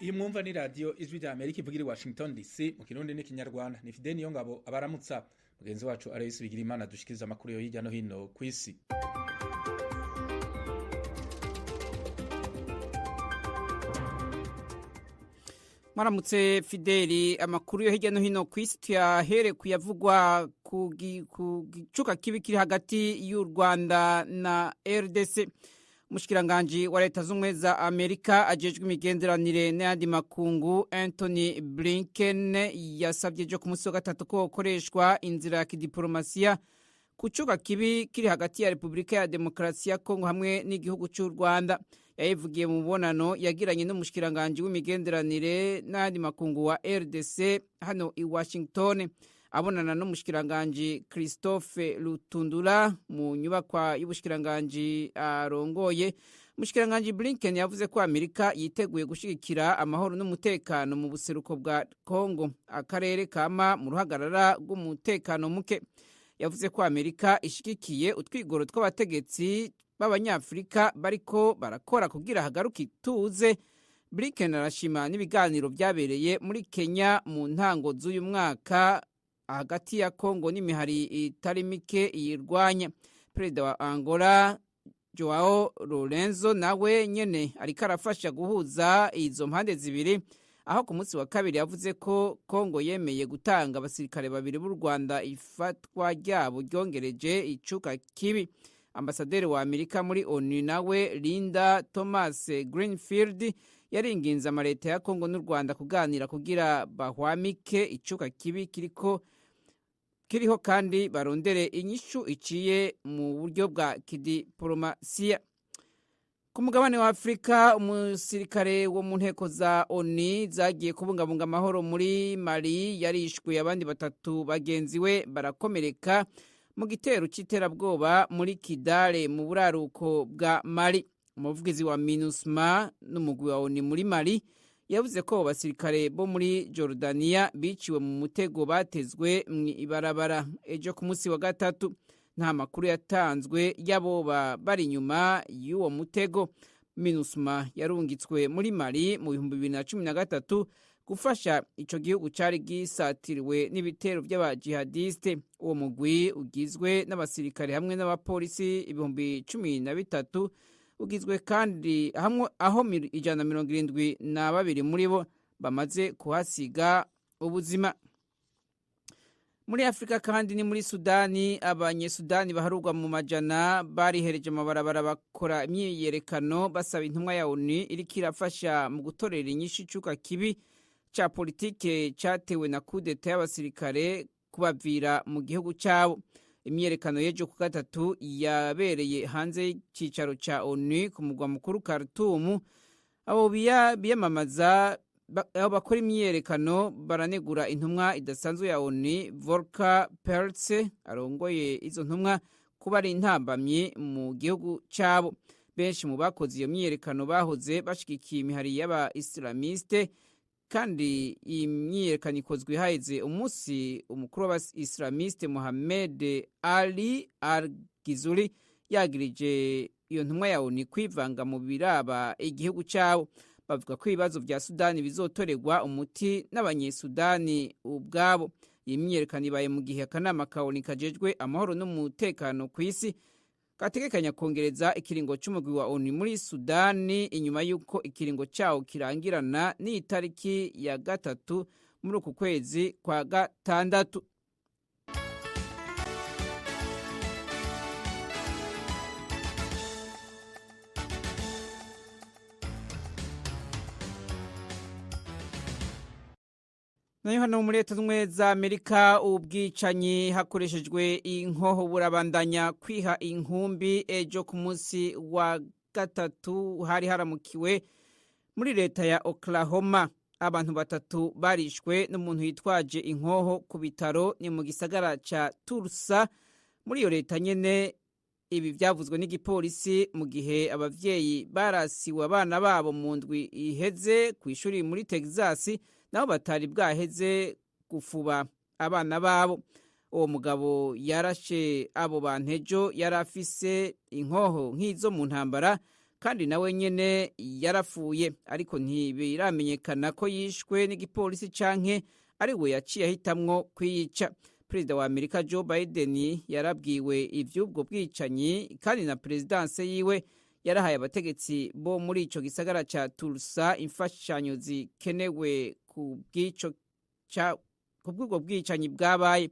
Iyi mwumva ni radiyo Ijwi rya Amerika ivugira i Washington DC mu Kirundi n'iKinyarwanda. Ni Fidel Niyongabo abaramutsa. Mugenzi wacu Aloysi Bigirimana dushikiriza amakuru yo hirya no hino kw'isi. Mwaramutse Fideli, amakuru yo hirya no hino kw'isi tuyahere kuyavugwa ku gicuka kibi kiri hagati y'u Rwanda na RDC. Umushikiranganji wa Leta z'Ubumwe za Amerika ajejwe imigenderanire n'ayandi makungu Anthony Blinken yasabye ejo ku munsi wa gatatu ko hokoreshwa inzira ya kidiplomasiya ku cuka kibi kiri hagati ya Repubulika ya Demokarasi ya Kongo hamwe n'igihugu c'u Rwanda. Yayivugiye mu mubonano yagiranye n'umushikiranganji w'imigenderanire n'ayandi makungu wa RDC hano i Washington, abonana n'umushikiranganji Christophe Lutundula mu nyubakwa y'ubushikiranganji arongoye. Umushikiranganji Blinken yavuze ko Amerika yiteguye gushigikira amahoro n'umutekano mu buseruko bwa Kongo, akarere kama mu ruhagarara rw'umutekano muke. Yavuze ko Amerika ishigikiye utwigoro tw'abategetsi b'abanyafurika bariko barakora kugira hagaruke ituze. Blinken arashima n'ibiganiro vyabereye muri Kenya mu ntango z'uyu mwaka hagati ya Kongo n'imihari itari mike iyirwanya. Perezida wa Angola Joao Lorenzo nawe nyene ariko arafasha guhuza izo mpande zibiri, aho ku munsi wa kabiri yavuze ko Kongo yemeye gutanga abasirikare babiri b'u Rwanda, ifatwa ryabo ryongereje icuka kibi. Ambasaderi wa Amerika muri ONU nawe Linda Thomas Greenfield yaringinze amaleta ya Kongo n'u Rwanda kuganira kugira bahwamike icuka kibi kiriko kiriho kandi barondere inyishu iciye mu buryo bwa kidiplomasiya. Ku mugabane wa Afurika, umusirikare wo mu nteko za ONU zagiye kubungabunga amahoro muri Mali yarishwe, abandi batatu bagenzi we barakomereka mu gitero c'iterabwoba muri Kidal mu buraruko bwa Mali. Umuvugizi wa MINUSMA n'umugwi wa ONU muri Mali yavuze ko abasirikare bo muri Jordania biciwe mu mutego batezwe mw'ibarabara ejo ku munsi wa gatatu. Nta makuru yatanzwe y'aboba bari inyuma y'uwo mutego. MINUSMA yarungitswe muri Mali mu 2013 gufasha ico gihugu cari gisatiriwe n'ibitero vy'abajihadiste. Uwo mugwi ugizwe n'abasirikare hamwe n'abapolisi 13,000, ugizwe kandi hamwe aho 172 muri bo bamaze kuhasiga ubuzima. Muri Afrika kandi ni muri Sudani, abanyesudani baharurwa mu majana barihereje amabarabara bakora imyiyerekano basaba intumwa ya ONU iriko irafasha mu gutorera inyishu icuka kibi ca politike catewe na kudeta y'abasirikare kubavira mu gihugu cabo. Imyiyerekano y'ejo ku gatatu yabereye hanze y'icicaro ca ONU ku mugwa mukuru Khartoum. Abo biyamamaza, abo bakora imyiyerekano baranegura intumwa idasanzwe ya ONU Volker Perthes arongoye izo ntumwa kuba ari intambamyi mu gihugu cabo. Benshi mu bakoze iyo myiyerekano bahoze bashigikiye imihari y'aba Islamiste, kandi iyi myiyerekano ikozwe haheze umunsi umukuru w'aba-Islamiste Mohamed Ali Al-Gizuri yagirije iyo ntumwa ya ONU kwivanga mu biraba igihugu cabo. Bavuga ko ibibazo vya Sudani bizotorerwa umuti n'abanyesudani ubwabo. Iyi myiyerekano ibaye mu gihe akanama ka ONU kajejwe amahoro n'umutekano kw'isi gategekanya kongereza ikiringo c'umugwi wa ONU muri Sudani inyuma y'uko ikiringo cawo kirangirana n'itariki ya 3 muri uku kwezi kwa gatandatu. Nayo hano muri Leta Zunze za Amerika, ubwicanyi hakoreshejwe inkoho burabandanya kwiha inkumbi. Ejo ku munsi wa gatatu hari haramukiwe muri leta ya Oklahoma, abantu batatu barishwe n'umuntu yitwaje inkoho ku bitaro ni mu gisagara ca Tulsa muri iyo leta nyene. Ibi byavuzwe n'igipolisi mu gihe abavyeyi barasiwe abana babo mu ndwi iheze ku ishuri muri Texas, nabo batari bwaheze gufuba abana babo. Uwo mugabo yarashe abo bantu ejo yari afise inkoho nk'izo mu ntambara, Kandi nawe nyene yarapfuye, ariko ntibiramenyekana ko yishwe n'igipolisi canke ari we yaciye ahitamwo kwiyica. Perezida wa Amerika Joe Biden yarabwiwe ivy'ubwo bwicanyi, kandi na perezidanse yiwe yarahaye abategetsi bo muri ico gisagara ca Tulsa imfashanyo zikenewe ku bw'ubwo bwicanyi bwabaye.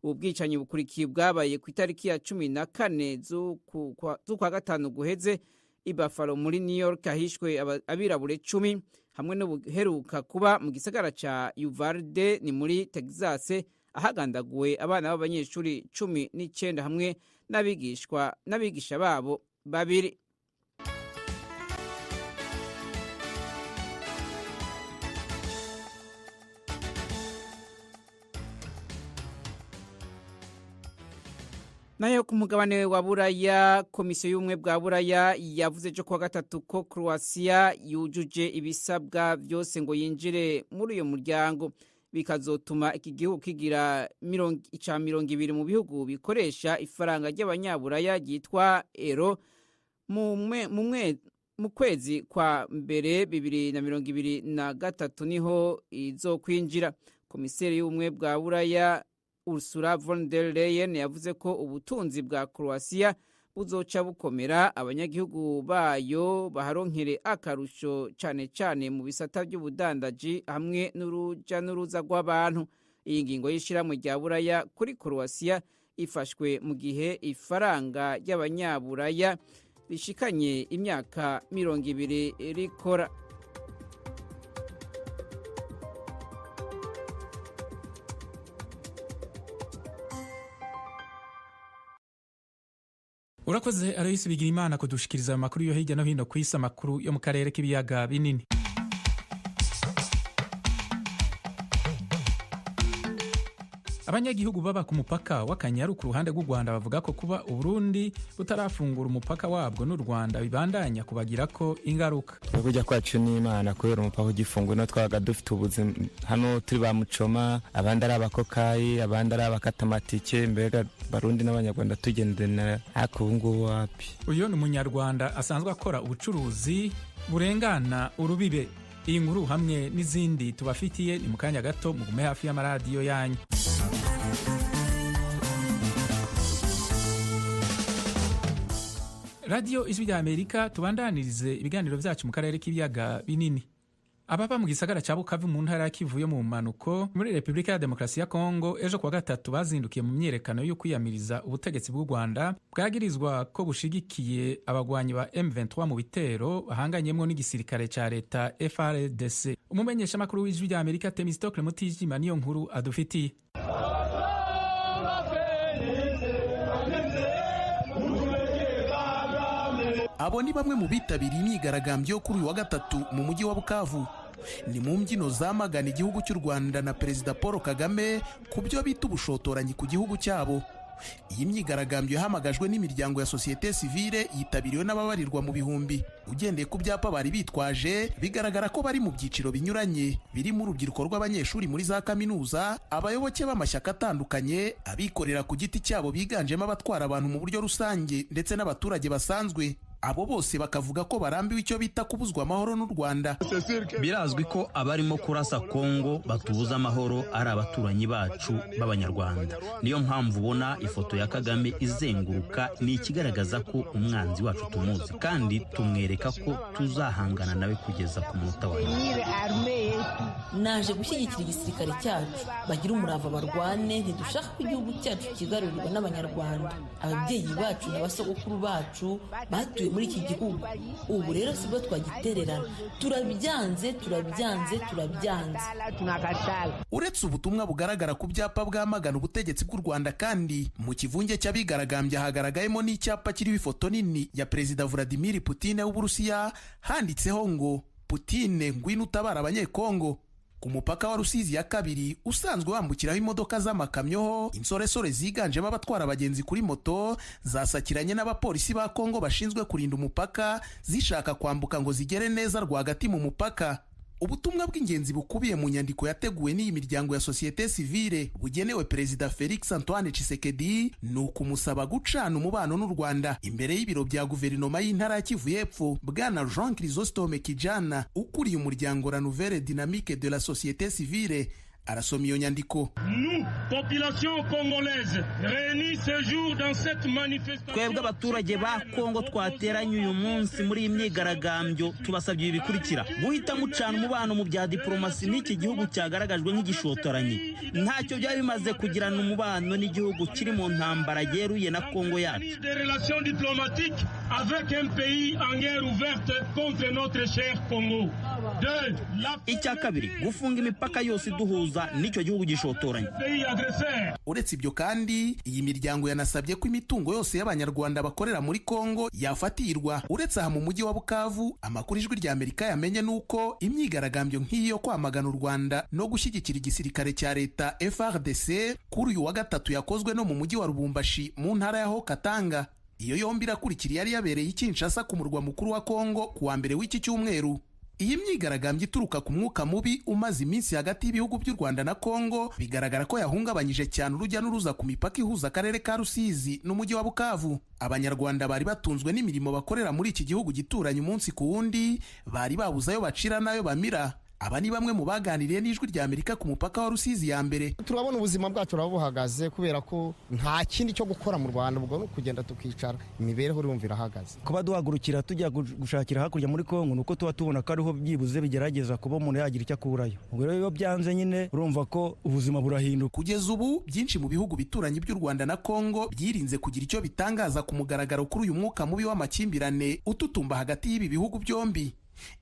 Ubu bwicanyi bukurikiye bwabaye ku itariki ya 14 z'ukwa gatanu guheze i Buffalo muri New York, ahishwe abirabure 10, hamwe n'ubuheruka kuba mu gisagara ca Uvalde ni muri Texas, ahagandaguwe abana b'abanyeshuri 19 hamwe n'abigisha babo babiri. Nayo ku mugabane wa Buraya, Komisiyo y'Ubumwe bwa Buraya yavuze ejo kuwa gatatu ko Croatia yujuje ibisabwa byose ngo yinjire muri uyo muryango, bikazotuma iki gihugu kigira ica 20 mu bihugu bikoresha ifaranga ry'abanyaburaya ryitwa euro mu kwezi kwa mbere 2023 niho izokwinjira. Komiseri y'Ubumwe bwa Buraya Ursula von der Leyen yavuze ko ubutunzi bwa Croatia buzoca bukomera, abanyagihugu bayo baharonkere akarusho cane cane mu bisata by'ubudandaji hamwe n'uruja n'uruza rw'abantu. Iyi ngingo y'ishirahamwe rya Buraya kuri Croatia ifashwe mu gihe ifaranga ry'abanyaburaya rishikanye imyaka 20 rikora. Urakoze Aloysi Bigirimana kudushikiriza amakuru yo hirya no hino kw'isi, amakuru yo mu karere k'ibiyaga binini. Abanyagihugu baba ku mupaka w'Akanyaru ku ruhande rw'u Rwanda bavuga ko kuba Uburundi butarafungura umupaka wabwo n'u Rwanda bibandanya kubagirako ingaruka. Kujya kwacu n'Imana kubera umupaka ugifunguye no twabaga dufite ubuzima hano turi ba mucoma, abandi ari abakokayi, abandi ari abakatamatike, mbega Barundi n'Abanyarwanda tugendana, ariko ubu ngubu wapi. Uyu ni Umunyarwanda asanzwe akora ubucuruzi burengana urubibe. Iyi nkuru hamwe n'izindi tubafitiye ni mu kanya gato, mugume hafi y'amaradiyo yanyu. Radiyo Ijwi rya Amerika, tubandanirize ibiganiro vyacu mu karere k'ibiyaga binini. Ababa mu gisagara ca Bukavu mu ntara ya Kivu yo mu mpanuko muri Repubulika ya Demokarasi ya Kongo ejo kuwa gatatu bazindukiye mu myiyerekano yo kwiyamiriza ubutegetsi bw'u Rwanda bwagirizwa ko bushigikiye abagwanyi ba M23 mu bitero bahanganyemwo n'igisirikare ca leta FARDC. Umumenyeshamakuru w'Ijwi rya Amerika Temistocle Mutijima niyo nkuru adufitiye. Abo ni bamwe mu bitabiriye imyigaragambyo yo kuri uyu wa gatatu mu mujyi wa Bukavu. Ni mu mbyino zamagana igihugu cy'u Rwanda na Perezida Paul Kagame ku byo bita ubushotoranyi ku gihugu cyabo. Iyi myigaragambyo yahamagajwe n'imiryango ya sosiyete sivile, yitabiriwe n'ababarirwa mu bihumbi. Ugendeye ku byapa bari bitwaje, bigaragara ko bari mu byiciro binyuranye birimo urubyiruko rw'abanyeshuri muri za kaminuza, abayoboke b'amashyaka atandukanye, abikorera ku giti cyabo biganjemo abatwara abantu mu buryo rusange, ndetse n'abaturage basanzwe. Abo bose bakavuga ko barambiwe icyo bita kubuzwa amahoro n'u Rwanda. Birazwi ko abarimo kurasa Kongo batubuza amahoro ari abaturanyi bacu b'Abanyarwanda. Niyo mpamvu ubona ifoto ya Kagame izenguruka, ni ikigaragaza ko umwanzi wacu tumuzi kandi tumwereka ko tuzahangana nawe kugeza ku munota wa nyuma. Naje gushyigikira igisirikare cyacu, bagira umurava barwane, ntidushaka ko igihugu cyacu kigarurirwa n'Abanyarwanda. Ababyeyi bacu na basogokuru bacu batuye muri iki gihugu, ubu rero sibwo twagitererana. Turabyanze, turabyanze, turabyanze. Uretse ubutumwa bugaragara ku byapa bwamagana ubutegetsi bw'u Rwanda, kandi mu kivunge cy'abigaragambya hagaragayemo n'icyapa kiriho ifoto nini ya Perezida Vladimir Putin w'Uburusiya, handitseho ngo Putin ngwino utabara Abanyekongo. Ku mupaka wa Rusizi ya kabiri usanzwe wambukiraho imodoka z'amakamyo ho insoresore ziganjemo abatwara abagenzi kuri moto zasakiranye n'abapolisi ba Kongo bashinzwe kurinda umupaka, zishaka kwambuka ngo zigere neza rwagati mu mupaka. Ubutumwa bw'ingenzi bukubiye mu nyandiko yateguwe n'iyi miryango ya sosiyete sivile bugenewe Perezida Felix Antoine Tshisekedi ni ukumusaba gucana umubano n'u Rwanda. Imbere y'ibiro bya guverinoma y'intara ya Kivu y'Epfo, Bwana Jean Chrysostome Kijana ukuriye umuryango La Nouvelle Dynamique de la Société Civile arasoma iyo nyandiko. Twebwe abaturage ba Kongo twateranye uyu munsi muri iyi myigaragambyo tubasabye ibi bikurikira: guhita mucana umubano mu bya diplomasi n'iki gihugu cyagaragajwe nk'igishotoranyi. Ntacyo byari bimaze kugirana umubano n'igihugu kiri mu ntambara yeruye na Kongo yacu. Icya kabiri, gufunga imipaka yose iduhuza n'icyo gihugu gishotoranye. Uretse ibyo kandi, iyi miryango yanasabye ko imitungo yose y'Abanyarwanda bakorera muri Kongo yafatirwa. Uretse aha mu mujyi wa Bukavu, amakuru Ijwi rya Amerika yamenye nuko imyigaragambyo nk'iyo kwamagana u Rwanda no gushyigikira igisirikare cya leta FARDC kuri uyu wa gatatu yakozwe no mu mujyi wa Lubumbashi mu ntara ya Haut-Katanga. Iyo yombi irakurikira yari yabereye i Kinshasa ku murwa mukuru wa Kongo ku wa mbere w'iki cyumweru. Iyi myigaragambyo ituruka ku mwuka mubi umaze iminsi hagati y'ibihugu by'u Rwanda na Kongo bigaragara ko yahungabanyije cyane urujya n'uruza ku mipaka ihuza akarere ka Rusizi n'umujyi wa Bukavu. Abanyarwanda bari batunzwe n'imirimo bakorera muri iki gihugu gituranye umunsi ku wundi bari babuze ayo bacira n'ayo bamira. Aba ni bamwe mu baganiriye n'Ijwi rya Amerika ku mupaka wa Rusizi ya mbere. Turabona ubuzima bwacu buhagaze kubera ko nta kindi cyo gukora mu Rwanda, ubwo no kugenda tukicara, imibereho urumva irahagaze. Kuba duhagurukira tujya gushakira hakurya muri Kongo nuko tuba tubona ko ariho byibuze bigerageza kuba umuntu yagira icyo akurayo. Ubwo rero iyo byanze nyine urumva ko ubuzima burahinduka. Kugeza ubu byinshi mu bihugu bituranye by'u Rwanda na Kongo byirinze kugira icyo bitangaza ku mugaragaro kuri uyu mwuka mubi w'amakimbirane ututumba hagati y'ibi bihugu byombi.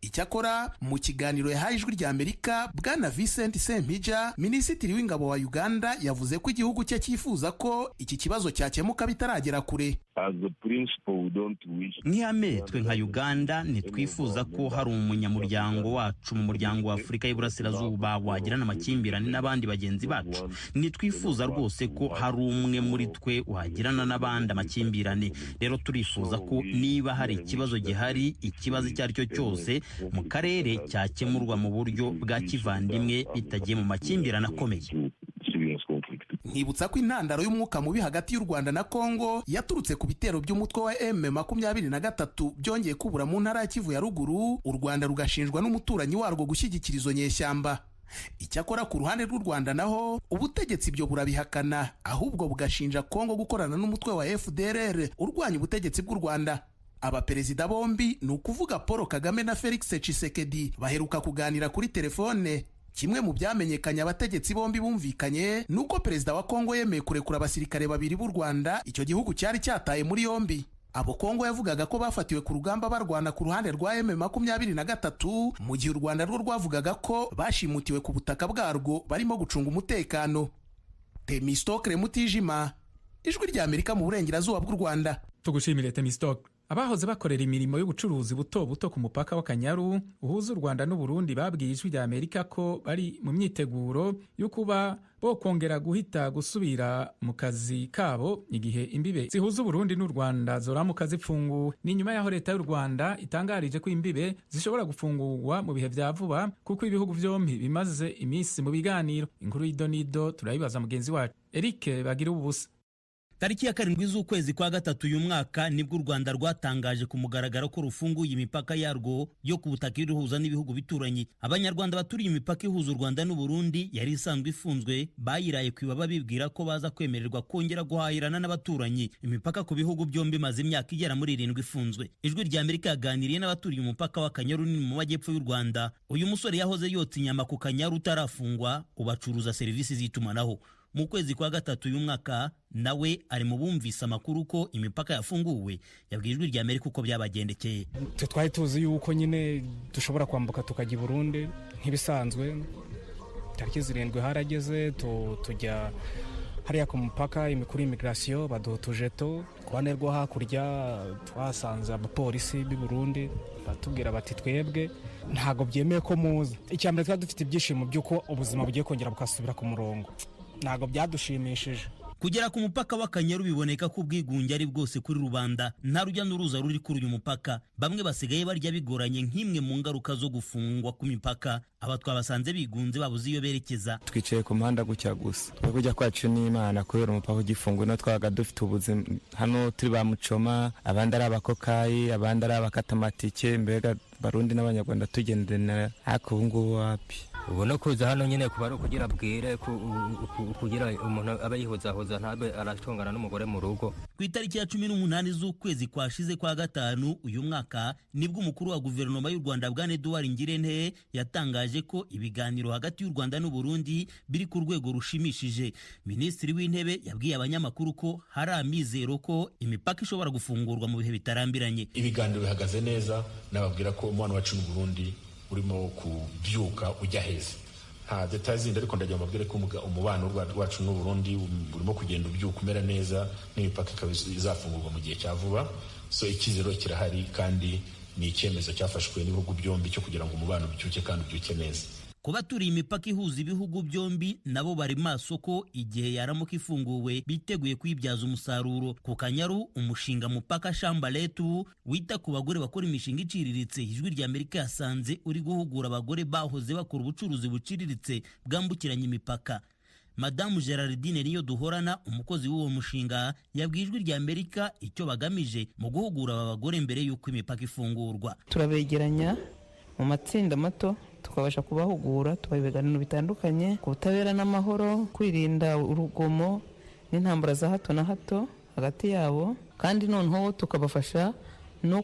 Icyakora mu kiganiro yahaye Ijwi rya Amerika, Bwana Vincent Sempija, minisitiri w'ingabo wa Uganda, yavuze ko igihugu cye cyifuza ko iki kibazo cyakemuka bitaragera kure. Nk'ihame twe nka Uganda ntitwifuza ko hari umunyamuryango wacu mu muryango wa Afurika y'Iburasirazuba wagirana amakimbirane n'abandi bagenzi bacu. Ntitwifuza rwose ko hari umwe muri twe wagirana n'abandi amakimbirane. Rero turifuza ko niba hari ikibazo gihari, ikibazo icyo ari cyo cyose mu karere cyakemurwa mu buryo bwa kivandimwe bitagiye mu makimbirane akomeye. Nkibutsa ko intandaro y'umwuka mubi hagati y'u Rwanda na Kongo yaturutse ku bitero by'umutwe wa M23 byongeye kubura mu ntara ya Kivu ya ruguru, u Rwanda rugashinjwa n'umuturanyi warwo gushyigikira izo nyeshyamba. Icyakora ku ruhande rw'u Rwanda naho ubutegetsi ibyo burabihakana, ahubwo bugashinja Kongo gukorana n'umutwe wa FDLR urwanya ubutegetsi bw'u Rwanda. Abaperezida bombi ni ukuvuga Paul Kagame na Felix Tshisekedi baheruka kuganira kuri telefone. Kimwe mu byamenyekanye abategetsi bombi bumvikanye ni uko perezida wa Kongo yemeye kurekura abasirikare babiri b'u Rwanda icyo gihugu cyari cyataye muri yombi. Abo Kongo yavugaga ko bafatiwe ku rugamba barwana ku ruhande rwa M23, mu gihe u Rwanda rwo rwavugaga ko bashimutiwe ku butaka bwarwo barimo gucunga umutekano. Temistokle Mutijima, Ijwi rya Amerika mu burengerazuba bw'u Rwanda. Tugushimire Temistokle. Abahoze bakorera imirimo y'ubucuruzi buto buto ku mupaka w'Akanyaru uhuza u Rwanda n'u Burundi babwiye Ijwi rya Amerika ko bari mu myiteguro yo kuba bo kongera guhita gusubira mu kazi kabo igihe imbibe zihuza Burundi n'u Rwanda zoramuka zifunguwe. Ni nyuma y'aho leta y'u Rwanda itangarije ko imbibe zishobora gufungurwa mu bihe vya vuba kuko ibihugu vyombi bimaze iminsi mu biganiro. Inkuru y'idonido turayibaza mugenzi wacu Eric Bagira ubusa. Tariki ya 7 z'ukwezi kwa gatatu uyu mwaka nibwo u Rwanda rwatangaje ku mugaragaro ko rufunguye imipaka yarwo yo ku butaka iruhuza n'ibihugu bituranyi. Abanyarwanda baturiye imipaka ihuza u Rwanda n'u Burundi yari isanzwe ifunzwe bayiraye ku ibaba bibwira ko baza kwemererwa kongera guhahirana n'abaturanyi. Imipaka ku bihugu byombi imaze imyaka igera muri 7 ifunzwe. Ijwi rya Amerika yaganiriye n'abaturiye umupaka w'Akanyaru ni mu majyepfo y'u Rwanda. Uyu musore yahoze yotsa inyama ku Kanyaru utarafungwa, ubacuruza serivisi z'itumanaho. Mu kwezi kwa gatatu uyu mwaka nawe ari mu bumvise amakuru ko imipaka yafunguwe, yabwiye Ijwi rya Amerika uko byabagendekeye. Twe twari tuzi yuko nyine dushobora kwambuka tukajya i Burundi nk'ibisanzwe. Tariki 7 harageze tujya hariya ku mupaka imikuru immigration baduha utujeto. Ku ruhande rwo hakurya twasanze abapolisi b'i Burundi batubwira bati twebwe ntago byemeye ko muza. Icya mbere twari dufite ibyishimo by'uko ubuzima bugiye kongera bukasubira ku murongo, ntago byadushimishije. Kugera ku mupaka w'Akanyaru biboneka ko ubwigunge ari bwose kuri rubanda, nta rujya n'uruza ruri kuri uyu mupaka. Bamwe basigaye barya bigoranye nk'imwe mu ngaruka zo gufungwa kw'imipaka. Aba twabasanze bigunze, babuze iyo berekeza. Twicaye ku muhanda gutya gusa, twe kujya kwacu n'Imana kubera umupaka ugifunguye no twabaga dufite ubuzima hano turi ba mucoma, abandi ari abakokayi, abandi ari abakatamatike, mbega Barundi n'Abanyarwanda tugendana, ariko ubu ngubu wapi. Ubu no kuza hano nyine kuba ari ukugira bwire, kugira umuntu abe yihuzahuza, ntabe aratungana n'umugore mu rugo. Ku itariki ya 18 z'ukwezi kwashize kwa gatanu uyu mwaka, nibwo umukuru wa guverinoma y'u Rwanda Bwana Edouard Ngirente yatangaje ko ibiganiro hagati y'u Rwanda n'u Burundi biri ku rwego rushimishije. Minisitiri w'Intebe yabwiye abanyamakuru ko hari amizero ko imipaka ishobora gufungurwa mu bihe bitarambiranye. Ibiganiro bihagaze neza, nababwira ko umubano wacu n'u Burundi urimo kubyuka ujya heza. Nta details zindi, ariko ndagira mbabwire ko umubano wacu n'u Burundi urimo kugenda ubyuka umera neza, n'imipaka ikaba izafungurwa mu gihe cya vuba. So icyizero kirahari, kandi ni icyemezo cyafashwe n'ibihugu byombi cyo kugira ngo umubano ubyuke kandi ubyuke neza. Ku baturiye imipaka ihuza ibihugu byombi nabo bari maso ko igihe yaramuka ifunguwe biteguye kuyibyaza umusaruro. Ku Kanyaru, umushinga Mupaka Shamba Letu wita ku bagore bakora imishinga iciriritse, Ijwi rya Amerika yasanze uri guhugura abagore bahoze bakora ubucuruzi buciriritse bwambukiranya imipaka. Madamu Gerardine Niyo Duhorana, umukozi w'uwo mushinga, yabwiye Ijwi rya Amerika icyo bagamije mu guhugura aba bagore mbere y'uko imipaka ifungurwa. Turabegeranya mu matsinda mato, tukabasha kubahugura, tubaha ibiganiro bitandukanye ku butabera n'amahoro, kwirinda urugomo n'intambara za hato na hato hagati yabo, kandi noneho tukabafasha no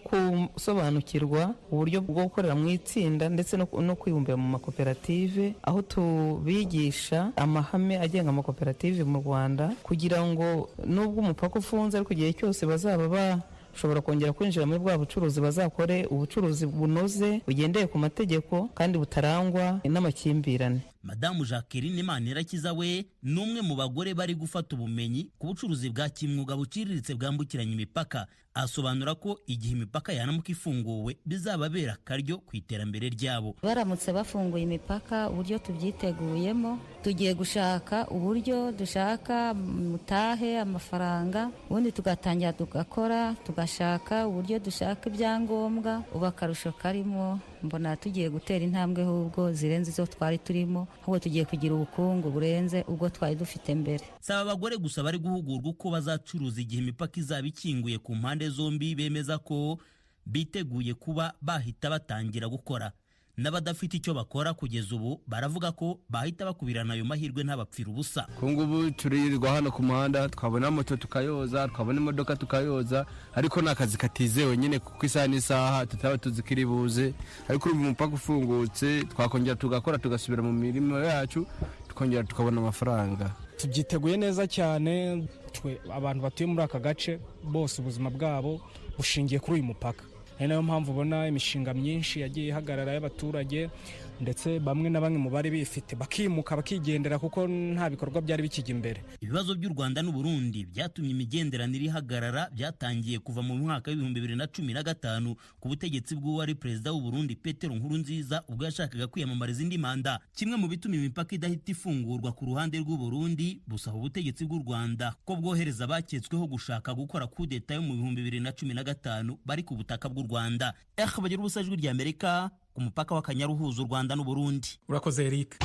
gusobanukirwa uburyo bwo gukorera mu itsinda ndetse no kwibumbira mu makoperative, aho tubigisha amahame agenga amakoperative mu Rwanda, kugira ngo nubwo umupaka ufunze ariko igihe cyose bazaba bashobora kongera kwinjira muri bwa bucuruzi, bazakore ubucuruzi bunoze, bugendeye ku mategeko kandi butarangwa n'amakimbirane. Madamu Jacqueline Manirakiza we ni umwe mu bagore bari gufata ubumenyi ku bucuruzi bwa kimwuga buciriritse bwambukiranya imipaka. Asobanura ko igihe imipaka yaramuka ifunguwe bizababera akaryo ku iterambere ryabo. Baramutse bafunguye imipaka, uburyo tuby'iteguyemo, tugiye gushaka uburyo dushaka mutahe amafaranga, ubundi tugatangira tugakora, tugashaka uburyo dushaka ibyangombwa. Ubu akarusho karimo, mbona tugiye gutera intambwe ahubwo zirenze izo twari turimo, ahubwo tugiye kugira ubukungu burenze ubwo twari dufite mbere. Si aba bagore gusa bari guhugurwa uko bazacuruza igihe imipaka izaba ikinguye. Ku mpande zombi bemeza ko biteguye kuba bahita batangira gukora. N'abadafite icyo bakora kugeza ubu baravuga ko bahita bakubirana ayo mahirwe ntabapfira ubusa. Ku ngubu turirirwa hano ku muhanda, twabona moto tukayoza, twabona imodoka tukayoza, ariko ni akazi katizewe nyine, kuko isaha n'isaha tutaba tuzi ko iri buze. Ariko ubu umupaka ufungutse twakongera tugakora, tugasubira mu mirimo yacu, tukongera tukabona amafaranga. Tubyiteguye neza cyane. Twe abantu batuye muri aka gace bose ubuzima bwabo bushingiye kuri uyu mupaka, ari nayo mpamvu ubona imishinga myinshi yagiye ihagarara y'abaturage, ndetse bamwe na bamwe mu bari bifite bakimuka bakigendera, kuko nta bikorwa byari bikijya imbere. Ibibazo by'u Rwanda n'u Burundi byatumye imigenderanire ihagarara byatangiye kuva mu mwaka w'2015 ku butegetsi bw'uwari perezida w'u Burundi Petero Nkurunziza, ubwo yashakaga kwiyamamariza indi manda. Kimwe mu bituma imipaka idahita ifungurwa ku ruhande rw'u Burundi, busaba ubutegetsi bw'u Rwanda ko bwohereza abaketsweho gushaka gukora kudeta yo mu 2015 bari ku butaka bw'u Rwanda. Bagira ubusa, Ijwi rya Amerika, ku mupaka w'Akanyaru uhuza u Rwanda n'u Burundi. Urakoze Eric.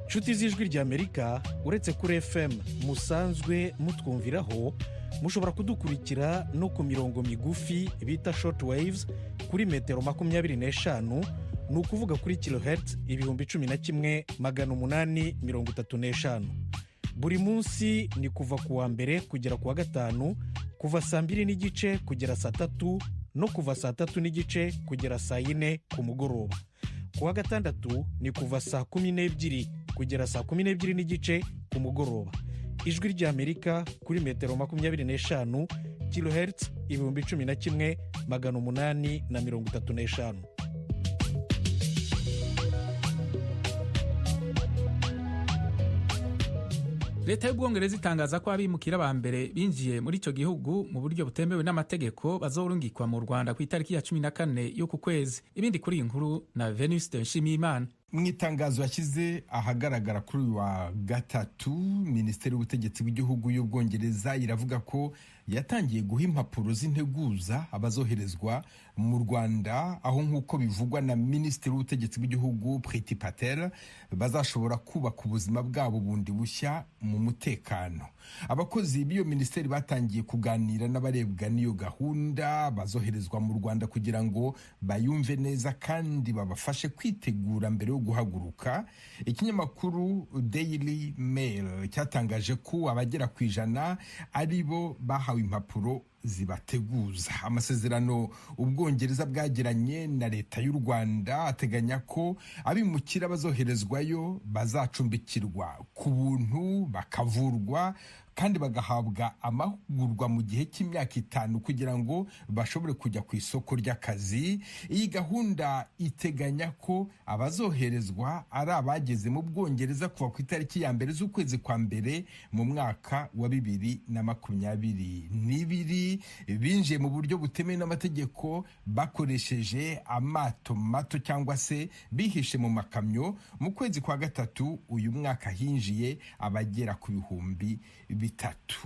Nshuti z'Ijwi rya Amerika, uretse kuri FM musanzwe mutwumviraho, mushobora kudukurikira no ku mirongo migufi bita short waves kuri metero 25, ni ukuvuga kuri kilohertz 11,835. Buri munsi ni kuva ku wa mbere kugera ku wa gatanu, kuva saa 2:30 kugera saa 3 no kuva saa 3:30 kugera saa 4 ku mugoroba. Ku wa gatandatu ni kuva saa 12 kugera saa 12:30 ku mugoroba. Ijwi rya Amerika kuri metero 25 kilohertz 11,835. Leta y'Ubwongereza itangaza ko abimukira ba mbere binjiye muri icyo gihugu mu buryo butemewe n'amategeko bazorungikwa mu Rwanda ku itariki ya 14 y'uku kwezi. Ibindi kuri iyi nkuru na Venuste Nshimiyimana. Mu itangazo yashyize ahagaragara kuri uyu wa gatatu, Minisiteri y'Ubutegetsi bw'Igihugu y'Ubwongereza iravuga ko yatangiye guha impapuro z'integuza abazoherezwa mu Rwanda, aho nk'uko bivugwa na Minisitiri w'Ubutegetsi bw'Igihugu Priti Patel, bazashobora kubaka ubuzima bwabo bundi bushya mu mutekano. Abakozi b'iyo minisiteri batangiye kuganira n'abarebwa n'iyo gahunda bazoherezwa mu Rwanda kugira ngo bayumve neza kandi babafashe kwitegura mbere yo guhaguruka. Ikinyamakuru Daily Mail cyatangaje ko abagera ku 100 ari bo bahawe impapuro zibateguza. Amasezerano Ubwongereza bwagiranye na leta y'u Rwanda ateganya ko abimukira bazoherezwayo bazacumbikirwa ku buntu, bakavurwa kandi bagahabwa amahugurwa mu gihe cy'imyaka 5 kugira ngo bashobore kujya ku isoko ry'akazi. Iyi gahunda iteganya ko abazoherezwa ari abageze mu Bwongereza kuva ku itariki ya 1 z'ukwezi kwa mbere mu mwaka wa 2022, binjiye mu buryo butemewe n'amategeko bakoresheje amato mato cyangwa se bihishe mu makamyo. Mu kwezi kwa gatatu uyu mwaka hinjiye abagera ku 3,000.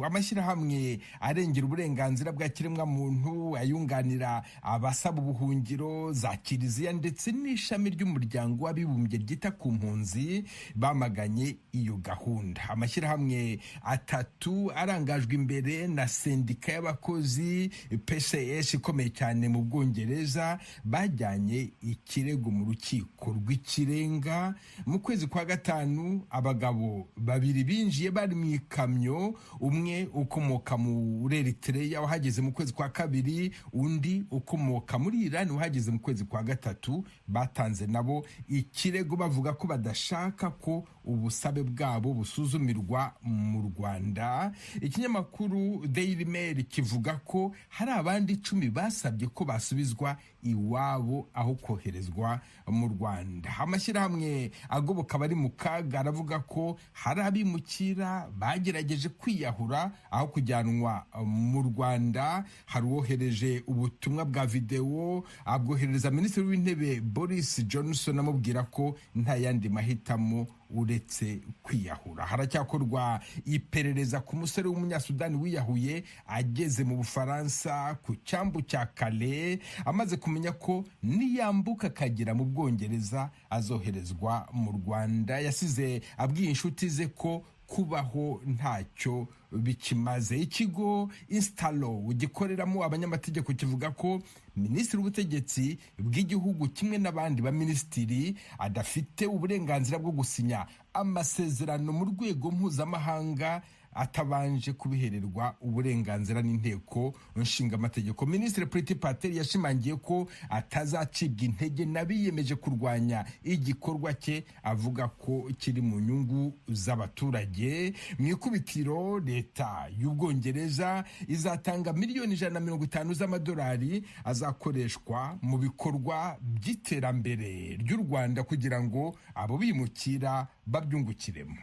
Amashyirahamwe arengera uburenganzira bwa kiremwamuntu, ayunganira abasaba ubuhungiro, za kiliziya ndetse n'ishami ry'Umuryango w'Abibumbye ryita ku mpunzi bamaganye iyo gahunda. Amashyirahamwe 3 arangajwe imbere na sendika y'abakozi PCS ikomeye cyane mu Bwongereza bajyanye ikirego mu Rukiko rw'Ikirenga. Mu kwezi kwa gatanu abagabo 2 binjiye bari mu ikamyo, umwe ukomoka muri Eritrea wahageze mu kwezi kwa kabiri, undi ukomoka muri Iran wahageze mu kwezi kwa gatatu, batanze nabo ikirego bavuga ko badashaka ko ubusabe bwabo busuzumirwa mu Rwanda. Ikinyamakuru Daily Mail kivuga ko hari abandi 10 basabye ko basubizwa iwabo aho koherezwa mu Rwanda. Amashyirahamwe agoboka bari mu kaga aravuga ko hari abimukira bagerageje kwiyahura aho kujyanwa mu Rwanda. Hari uwohereje ubutumwa bwa videwo abwoherereza Minisitiri w'Intebe Boris Johnson amubwira ko nta yandi mahitamo uretse kwiyahura. Haracyakorwa iperereza ku musore w'Umunyasudani wiyahuye ageze mu Bufaransa ku cyambu cya Calais, amaze kumenya ko niyambuka akagera mu Bwongereza azoherezwa mu Rwanda. Yasize abwiye inshuti ze ko kubaho ntacyo bikimaze. Ikigo Instalo gikoreramo abanyamategeko kivuga ko Minisitiri w'Ubutegetsi bw'Igihugu kimwe n'abandi baminisitiri adafite uburenganzira bwo gusinya amasezerano mu rwego mpuzamahanga atabanje kubihererwa uburenganzira n'Inteko Nshingamategeko. Minisitiri Priti Patel yashimangiye ko atazacibwa intege n'abiyemeje kurwanya igikorwa cye, avuga ko kiri mu nyungu z'abaturage. Mu ikubitiro, leta y'Ubwongereza izatanga miliyoni 150 z'amadolari azakoreshwa mu bikorwa by'iterambere ry'u Rwanda kugira ngo abo bimukira babyungukiremo.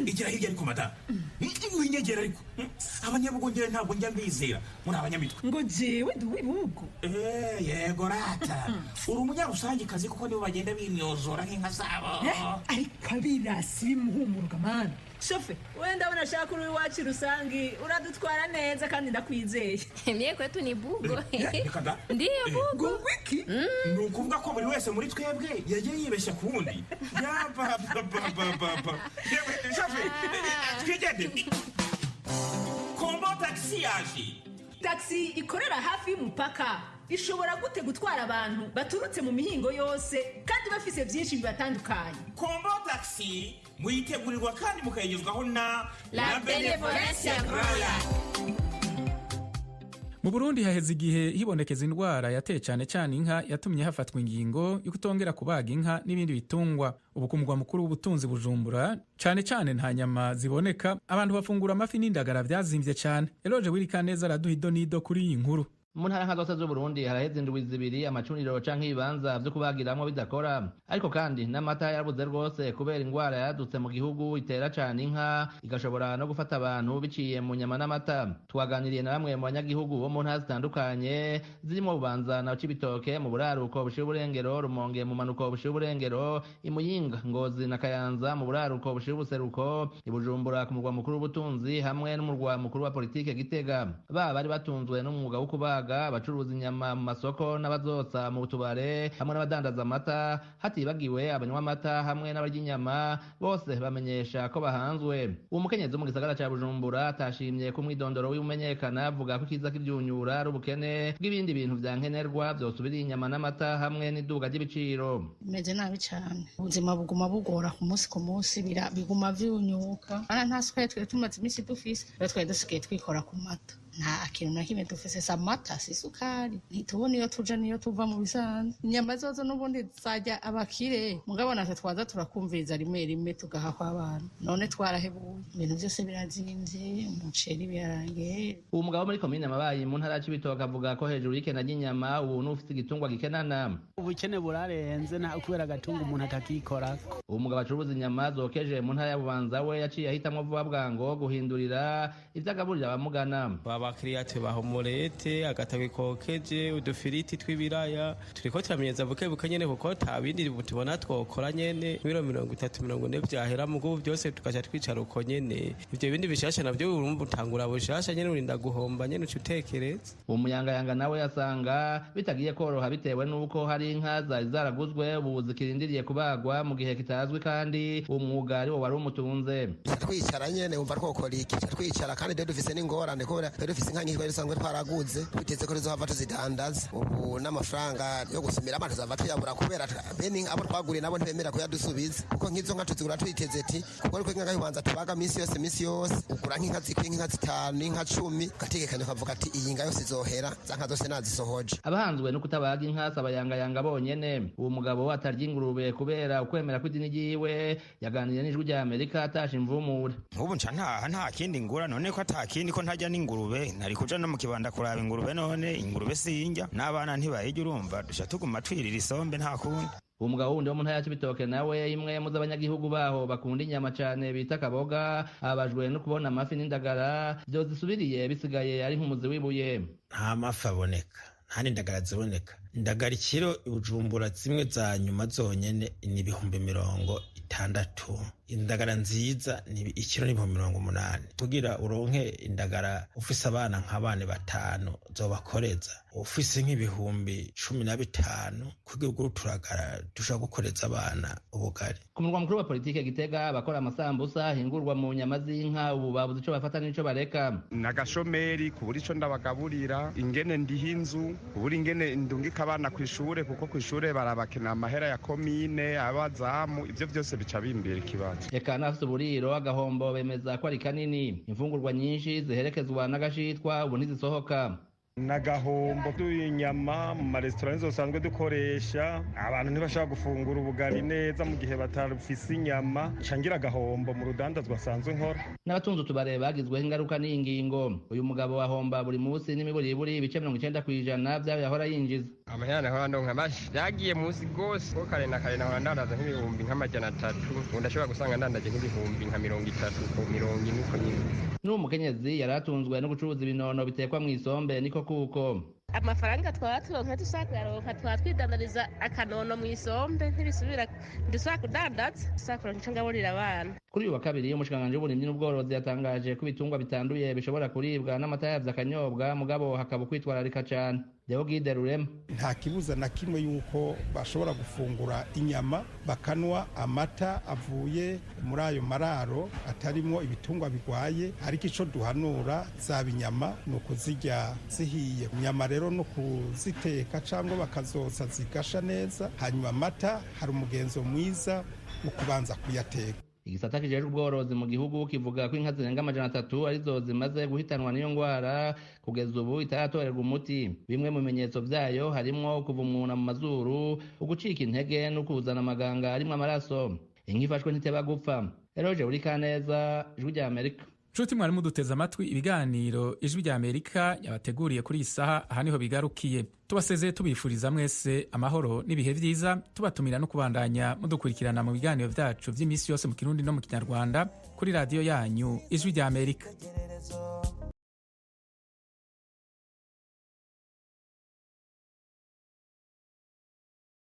Igira hirya ariko madamu, winyegera ariko abanyabugongera ntabwo njya mbizera muri abanyamitwe. Ngo jewe ndi uw'ibihugu. Yego rata, uri umunyarusangikazi kuko nibo bagenda bimyozora nk'inka zabo. Ariko abirasi bimuhumuruka mana. Shofe, wenda unashaka uri iwacu rusangi uradutwara neza kandi ndakwizeye. Mie kwetu ni bugo. Ndiyo bugo. Wiki? Ni ukuvuga ko buri wese muri twebwe yagiye yibeshya ku wundi. Yabababababa. Shofe, twigende. Kombo taxi yaje. Taxi ikorera hafi y'umupaka ishobora gute gutwara abantu baturutse mu mihingo yose kandi bafise byinshi bibatandukanye? Kombo taxi muyitegurirwa kandi mukayigezwaho na La Benevolencia Royal. Mu Burundi haheze igihe hibonekeza indwara yateye cyane cyane inka, yatumye hafatwa ingingo yo kutongera kubaga inka n'ibindi bitungwa. Ubu ku mugwa mukuru w'ubutunzi Bujumbura cyane cyane nta nyama ziboneka, abantu bafungura amafi n'indagara byazimbye cyane. Eloge Wirikaneza araduha idonido kuri iyi nkuru. Mu ntara nka zose z'Uburundi haraheze indwi 2 amacuniro canke ibibanza vyo kubagiramwo bidakora, ariko kandi n'amata yarabuze rwose kubera ingwara yadutse mu gihugu itera cane inka, igashobora no gufata abantu biciye mu nyama n'amata. Twaganiriye na bamwe mu banyagihugu bo mu ntara zitandukanye zirimo Bubanza na Cibitoke mu buraruko bushira uburengero, Rumonge mu manuko bushira uburengero, Imuyinga, Ngozi na Kayanza mu buraruko bushira ubuseruko, Ibujumbura ku murwa mukuru w'ubutunzi hamwe n'umurwa mukuru wa politike Gitega. Baba bari batunzwe n'umwuga wo kubaga, abacuruza inyama mu masoko n'abazotsa mu tubare hamwe n'abadandaza amata, hatibagiwe abanywa amata hamwe n'abarya inyama, bose bamenyesha ko bahanzwe. Uwo mukenyezi wo mu gisagara ca Bujumbura atashimye ko umwidondoro w'imenyekana, avuga ko ikiza k'ivyunyura ari ubukene bw'ibindi bintu vya nkenerwa vyosubirira inyama n'amata hamwe n'iduga ry'ibiciro. Bimeze nabi cane, ubuzima buguma bugora ku munsi ku munsi, biguma vyunyuka. Ana nta sukari twari tumaze imisi dufise, rero twari dusigaye twikora ku mata. Nta kintu na kimwe dufise, si amata si isukari, ntitubona iyo tuja niyo tuva mu bisanzwe. Inyama zozo n'ubundi zajya abakire, mugabo natwe twaza turakumviriza rimwe rimwe tugahakwa abana. None twarahebuye, ibintu byose birazimvye, umuceri birarangiye. Uwo mugabo muri komine Mabayi mu ntara ya Cibitoke avuga ko hejuru y'ikena ry'inyama ubu n'ufise igitungwa gikenana. Ubukene burarenze nta kubera agatunga umuntu atakikorako. Uwo mugabo acuruza inyama zokeje mu ntara ya Bubanza we yaciye ahitamwo vuba bwango guhindurira ivyo agaburira abamugana. Abakiriya tubaha umurete, agatabi kokeje, udufiriti tw'ibiraya, turiko turamenyeza buke buke nyene kuko ta bindi tubona twokora nyene. Ibiro 30 40 vyahera mugo byose tukaca twicara uko nyene. Ivyo bindi bishasha navyo urumva utangura bushasha nyene, urinda guhomba nyene uca utekereza. Umuyangayanga nawe yasanga bitagiye koroha bitewe n'uko hari inka zari zaraguzwe ubu zikirindiriye kubagwa mu gihe kitazwi, kandi umwuga ari wo wari umutunze. Twicara nyene wumva twokora iki? Twicara kandi rero dufise n'ingorane kubera dufise inka nyinshi twari dusanzwe twaraguze, twiteze ko tuzohava tuzidandaza. Ubu n'amafaranga yo gusumira abantu tuzava tuyabura kubera bene abo twaguriye nabo ntibemera kuyadusubiza, kuko nk'izo nka tuzigura twiteze ti kuko ariko inka y'ubanza tubaga minsi yose minsi yose, ugura nk'inka zikwiye nk'inka 5 inka 10 ugategekanya ukavuga ati iyi nka yose izohera, za nka zose nazisohoje. Abahanzwe no kutabaga inka si abayangayanga bonyene. Uwo mugabo atarya ingurube kubera ukwemera kw'idini ryiwe yaganiriye n'Ijwi rya Amerika atashe imvumure. Nk'ubu nca ntaha nta kindi ngura, none ko atakindi ko ntarya n'ingurube, nari kuja no mu kibanda kuraba ingurube, none ingurube sinjya n'abana ntibayijya, urumva duca tuguma twirira isombe nta kundi. Uwo mugabo wundi wo mu ntara ya Cibitoke nawe imwe mu z'abanyagihugu baho bakunda inyama cane bita kaboga, ababajwe no kubona amafi n'indagara vyozisubiriye bisigaye ari nk'umuzi w'ibuye. Nta mafi aboneka, nta n'indagara ziboneka. Indagara ikiro Bujumbura zimwe za nyuma zonyene ni 60,000. Indagara nziza ni ikiro ni 80,000. Kugira uronke indagara ufise abana nk'abana 5 zobakoreza, ufise nk'ibihumbi 15 kugira ugure uturagara dushobora gukoreza abana ubugari. Ku murwa mukuru wa politike Gitega, abakora amasambusa ahingurwa mu nyama z'inka ubu babuze ico bafata n'ico bareka. Nagashomeri kubura ico ndabagaburira, ingene ndiha inzu, kubura ingene ndungika abana kw'ishure, kuko kw'ishure barabakena amahera ya komine, abazamu, ivyo vyose bica bimbera ikibazo. Eka n'abafise uburiro agahombo bemeza ko ari kanini. Imfungurwa nyinshi ziherekezwa n'agashitwa ubu ntizisohoka. Nagahombo inyama mu maresitora nizo dusanzwe dukoresha, abantu ntibashobora gufungura ubugari neza mu gihe batarufise inyama, cangira agahombo mu rudandazwa asanzwe nkora. N'abatunze utubare bagizweho ingaruka n'iyi ngingo. Uyu mugabo ahomba buri munsi n'imiburiburi ibice 90% vy'ayo yahora yinjiza. Amahera nahora ndonka mashi yagiye munsi gose, kuko kare na kare nahora ndandaza nk'ibihumbi nka300, ubu ndashobora gusanga ndandaje nk'ibihumbi nka 30 ku 40 uko nyine. N'uwo mukenyezi yari atunzwe no gucuruza ibinono bitekwa mw'isombe niko kuko amafaranga twaba turonka dushaka kuyaronka, twaba twidandariza akanono mw'isombe, ntibisubira dushaka kudandaza, dushaka kuronka ico ngaburira abana. Kuri uyu wa kabiri umushikiranganji w'uburimyi n'ubworozi yatangaje ko ibitungwa bitanduye bishobora kuribwa n'amata yavyo akanyobwa, mugabo hakaba ukwitwararika cane. Deogide Rurema: nta kibuza na kimwe yuko bashobora gufungura inyama bakanwa amata avuye muri ayo mararo atarimwo ibitungwa bigwaye, ariko ico duhanura zaba inyama ni ukuzirya zihiye. Inyama rero no kuziteka cyangwa bakazotsa zigasha neza, hanyuma amata hari umugenzo mwiza wo kubanza kuyateka. Igisata kijejwe ubworozi mu gihugu kivuga ko inka zirenga 300 arizo zimaze guhitanwa n'iyo ngwara kugeza ubu itaratorerwa umuti. Bimwe mu bimenyetso vyayo harimwo kuva umwuna mu mazuru, ugucika intege no kuzana amaganga arimwo amaraso. Inka ifashwe ntiteba gupfa. Eroje Urikaneza, Ijwi rya Amerika. Nshuti mwari muduteze amatwi, ibiganiro Ijwi rya Amerika yabateguriye kuri iyi saha aha niho bigarukiye. Tubasezeye tubifuriza mwese amahoro n'ibihe vyiza, tubatumira no kubandanya mudukurikirana mu biganiro vyacu vy'iminsi yose mu Kirundi no mu Kinyarwanda kuri radiyo yanyu Ijwi rya Amerika.